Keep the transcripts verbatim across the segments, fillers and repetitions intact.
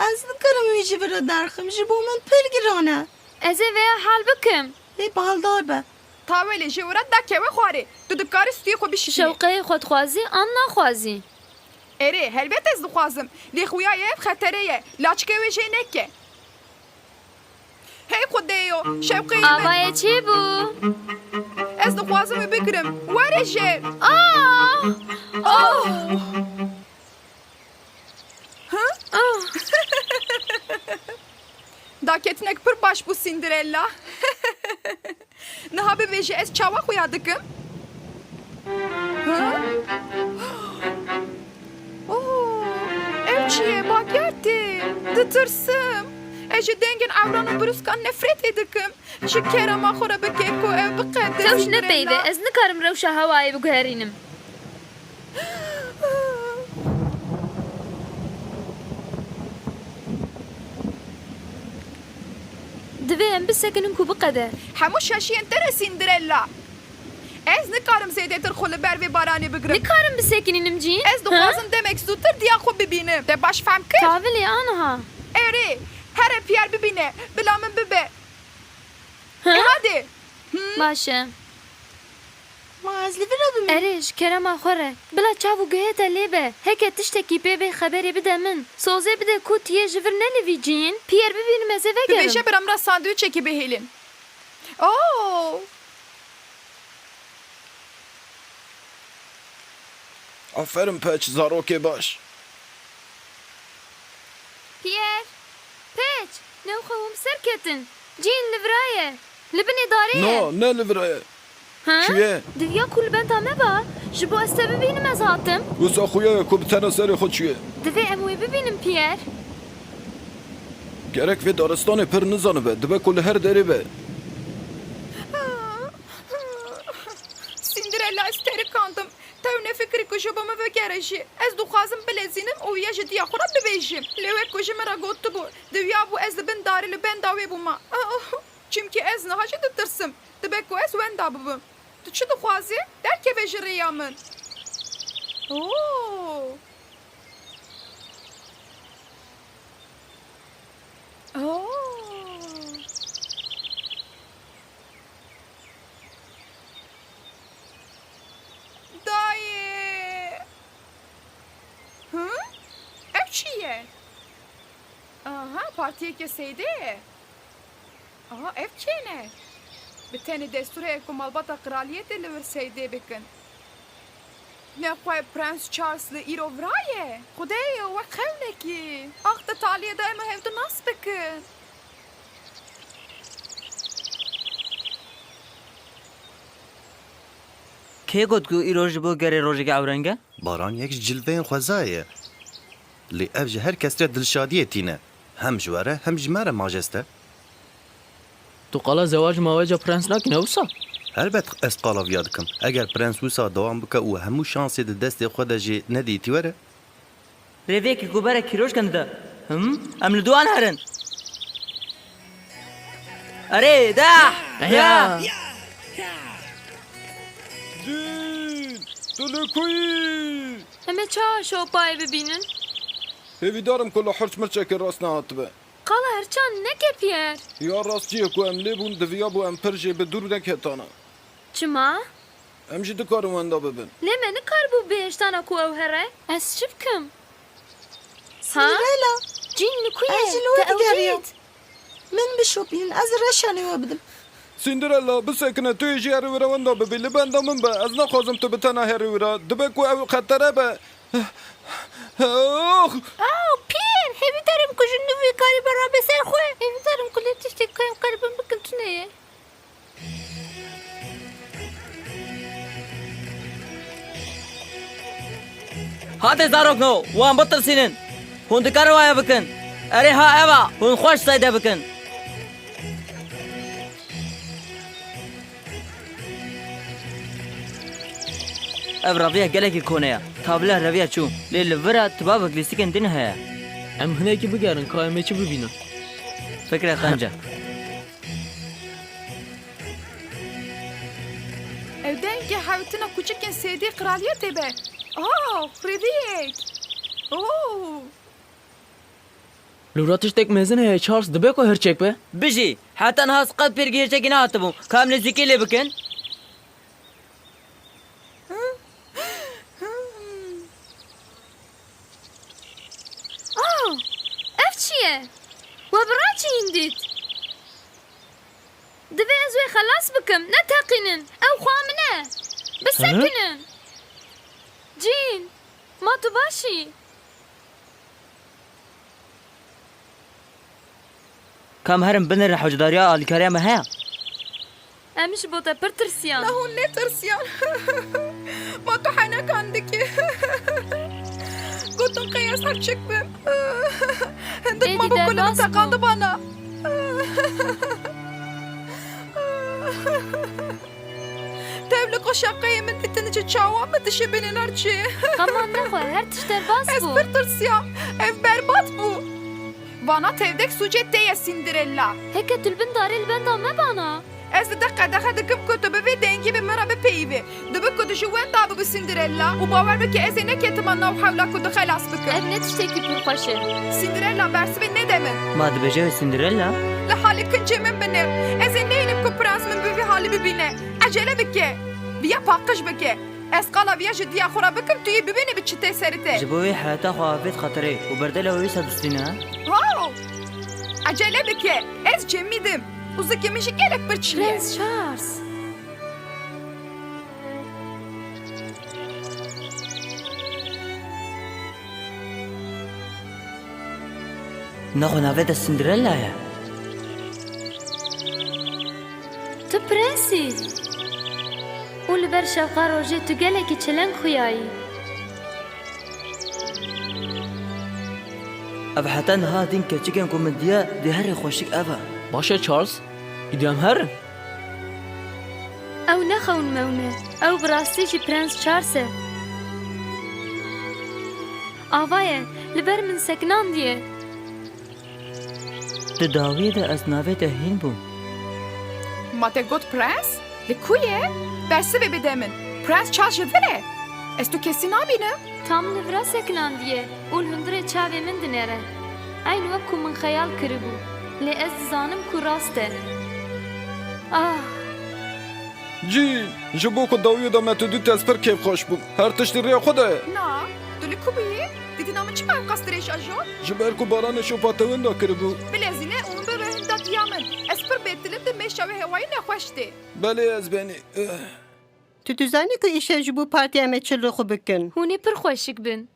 Ez nikarim wî ji vir re derxim, ji bo min pir giran e. Ez ê vêya hel bikim. Lê baldar be. Tawelê ji wira dakeve xwarê. Tu dikarî stûyê xwe bişikînî. Şewqeyê xwe dixwazî an naxwazî? Erê, helbet ez dixwazim. Lê xuya ye ev xetere ye. Laçikê wê jê neke. Hey Xwedêyo, şewqeyê min. Avayê çê bû. Ez dixwazim wê bigirim. Were jêr. Ah! Oh! Hı? Ah! Daketinek pir baş bû, Cinderella. Niha bibêje ez çawa xuya dikim? Hı? Oh, ev çi ye? Bager tê. Ditirsim. Ez ji dengên ewran û bruskan nefretê dikim. Ji kerema xwe re bike ku ev biqede, Cinderella. Tewş nepeyve, ez nikarim rewşa hewayê biguherînim. Divê em bisekinin ku biqede. Hemû şaşiyên te re, Cinderella. Ez nikarim zêdetir xwe li ber vê baranê bigirim. Nikarim bisekinînim cîn? Ez dixwazim demek zûtir diya xwe bibînim. Te baş fehm kir? Tavilê aniha. Erê, here Pierre bibîne, bila min bibe. Hı? E, hadi. Hı? Baş e. Ma ez li vir re bim? Erê, ji kerema xwe re. Bila çav û guhê te lê be. Heke tiştekî pê bê xeberê bide min. Sozê bide ku tu yê ji vir nelivî cîn. Pierre bibînim ez ê vegerim. Dibêje bira min re sandwîçekî bihêlin. Oh! Aferin Peç, zarokê baş. Pierre! Peç! Newxa hûn bi ser ketin. Cîn li vira ye. Li binê darê ye. Na, ne li vira ye. Ha? Çûye? Diviya ku li benda me ba. Ji bo ez te bibînim ez hatim. Wisa xuya ye ku bi tena serê xwe çûye. Divê em wê bibînin, Pierre. Gerek vê daristanê pir nizanibe. Dibe ku li her derê be. Cinderella, ez terikandim. Tew nefikirî ku ji bo min vegere jî. Ez dixwazim bilezînim û ya ji diya xwe re bibêjim. Lê wek ku ji min re gotibû, diviya bû ez li bin darê li benda wê bûma. Çimkî ez niha jî ditirsim. Dibe ku ez wenda bibim. Tu çi dixwazî? Derkeve ji rêya min. Oo. Oo. Dayê! Hı? Ev çi ye? Aha, partiyeke seydê ye. Aha, ev kê ne? Bi tenê destûr heye ku malbata qiraliyetê li wir seydê bikin. Ne xwe Prens Charles li îro viraye? Xwedê we xewnekî. Ax, di taliyê de em hevdu nas bikin. Kê got ku îro ji bo gerê rojeke ewreng e? Baran yek ji cilveyên xwezayê ye. Lê ev ji her kes re dilşadiyê tîne. Hem ji we re, hem ji me re, majeste. Tu qala zewac maweca prens nakî, ne wisa? Helbet ez qala viya dikim. Eger prens wisa dewam bike û hemû şansê di destê xwe de jî nedîtî were. Rêviyekî ku berek kîroşkan dide. Him? Em li duwan herin. Erê, da! Ya! Ya! Cîn, tu li ku yî? Em ê çawa şopayê bibînin? Hêvîdar im ku li hirç mirçekê rast nehatibe. Qala hirçan neke, Pierre. Ya rastiyê ku em lê bûn, diviya bû em pir jê bi dûr neketana. Çima? Em jî dikarin wenda bibin. Lê me nikaribû bihêştana ku ew here. Ez çi bikim? Ha? Cinderella! Cîn li ku ye? Ez jî li we digeriyam. Min bişopînin, ez reşanê we bidim. Cinderella, bisekine, tu yê jî herî wira wenda bibî, li benda min be. Ez naxwazim tu bi tena herî wira. Dibe ku ew xetere be. Oh! Oh, Pierre, hêvîdar im ku ji nû vê karî berabe ser xwe. Hêvîdar im ku lê tiştê ku em karibin bikin tune ye. Hate zarokno, wan bitirsînin. Hûn dikarin waya bikin. Erê ha ev a, hûn xweş seyde bikin. Ev reviya gelekî kone ye. Tavile reviya çû. Lê li vir e tibavek lîstikên din heye. Em hinekî bigerin, ka em ê çi bibînin. Fikre qenc e. Ew dengê hewtina kûçikên seydê qiraliyetê be. Oh, rêviyek. Oh. Lûra tiştek mezin heye, Charles, dibe ku hirçek be. Bijî, heta niha ez qet pêrgî hirçekî nehatibûm. Ka em nêzîkî lê bikin? Ah, ev çi ye? We bi rastî dît? Divê ez wê xelas bikim, neteqînin. Ew xwe min e. Bisekinin. Cîn, ma tu baş î? Ka em herin binêrin, hewcedariya alîkariya me heye. Em ji bo te pir tirsiyan. Na hûn netirsiyan. Ma tu henekan dikî. Gotin qey ez herçik bim. Hindik ma Êdî bi kulî min derbas bû. Teqandibana. Tev li ku şeqeyê min dîtin ji çawa min dişibînin her çi. Xema nexwe, her tişt derbas bû. Ez pir tirsiyam. Ev berbat bû. Vana tevdek sûcê te ye, Cinderella. Heke tu li bin darê li benda me bana. Ez li te qedexe dikim ku tu bi vê dengî bi min re bipeyivî. Dibe ku tu ji wenda bibî, Cinderella, û bawer bike ez ê neketime nav hewla ku tu xelas bikim. Ev ne tiştekî pir xweş e. Cinderella, bersivê nede min. Ma dibêje wê Cinderella? Li halê kincê min binêr. Ez ê neynim ku prens min bi vî halî bibîne. Ecele bike. Viya paqij bike. Ez qala viya ji diya xwe re bikim, tu yê bibînî bi çi tê serê te. Ji bo wê heyata xwe avêt xeterê û berdela wê wisa distîne. Haw! Ecele bike. Ez cemîdim. Û zikê min jî gelek birçî ye. Prens Charles. Nexwe navê te Cinderella ye? Tu prens î. Û li ber şewqa rojê tu gelekî çileng xuyayî. Ev heta niha din keçikên ku min diya, di herî xweşik ev e. Baş e Charles, îdî em herin. Ew ne xewn mewn e. Ew bi rastî jî Prens Charles e. Ava ye, li ber min sekinandiye. Di dawiyê de ez navê te hîn bûm. Ma te got prens? Li ku ye? Bersivê bide min. Prens Charles ji vir e? Ez tu kesî nabînim. Tam li vira sekinandiye û li hundirê çavê min dinêre. Eyn wek ku min xeyal kiribû. Lê ez dizanim ku rast e. Ah! Cîn, ji bo ku dawiyê de me tu dît ez pir kêfxweş bûm. Her tişt di rêya xwe de ye. Na, tu li ku bûyî? Dîtina min çima ew qas dirêj e jor? Ji ber ku baranê şopa te winda kiribû. Bilezîne û min bibe hinda diya min. Ez pir bêtil im, di mêşa wê hewayî nexweş tê. Belê ez benî. Eh. Tu dizanî ku îşev ji bo partiya me çi li xwe bikin? Hûn ê pir xweşik bin.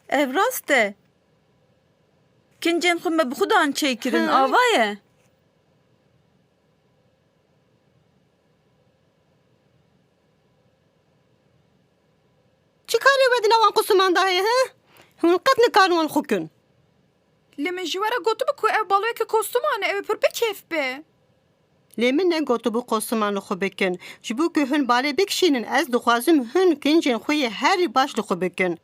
Ev rast e. Kincên xwe me bi xwe dan çêkirin. Hı. Ava ye. Çi karê we di nav wan kostiman de heye, he? Hûn qet nikarin wan xwe kin. Lê min ji we re gotibû ku ev baloyeke kostiman e, ew ê pir bi kêf be. Lê min negotibû kostiman li xwe bikin. Ji bo ku hûn balê bikişînin, ez dixwazim hûn kincên xwe yê herî baş li xwe bikin.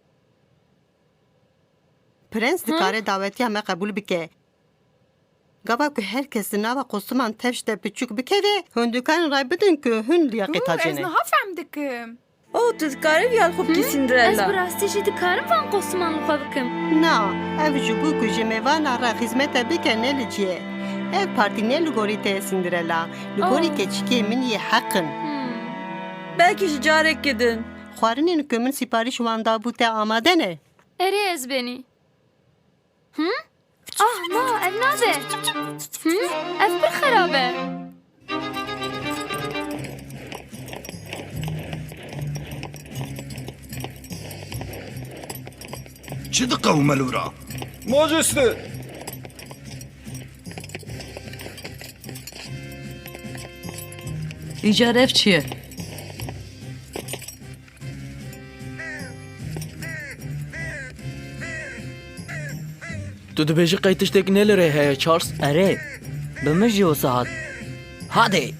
Prens Hı? dikare dawetiya me qebûl bike. Gava ku her kes di nava kostiman tev ji te piçûk bikeve, hûn dikarin ray bidin ku hûn liyaqê Hı, tacê ez ne. Niha fehm dikim. Oh, tu dikarî viya li xwe bikî, Hı? Cinderella? Ez bi rastî jî dikarim van kostiman li xwe bikim. Na, ev ji bo ku ji mêvana re xizmete bike ne li cihê. Ev partî ne li gorî te ye, Cinderella. Li gorî Oh. keçikê min yê heq in. Hmm. Belkî ji carekê din. Xwarinên ku min sîparîş wan dabû te amade ne? Erê, ez benî. Hı? Ah, na, ev nabe. Hı? Ev pir xerab e. Çi diqewime lûra? Majeste! Îcar ev çi ye? Tu dibêjî qey tiştek ne li rê heye, Charles? Erê, bi min jî wisa hat. Hadê!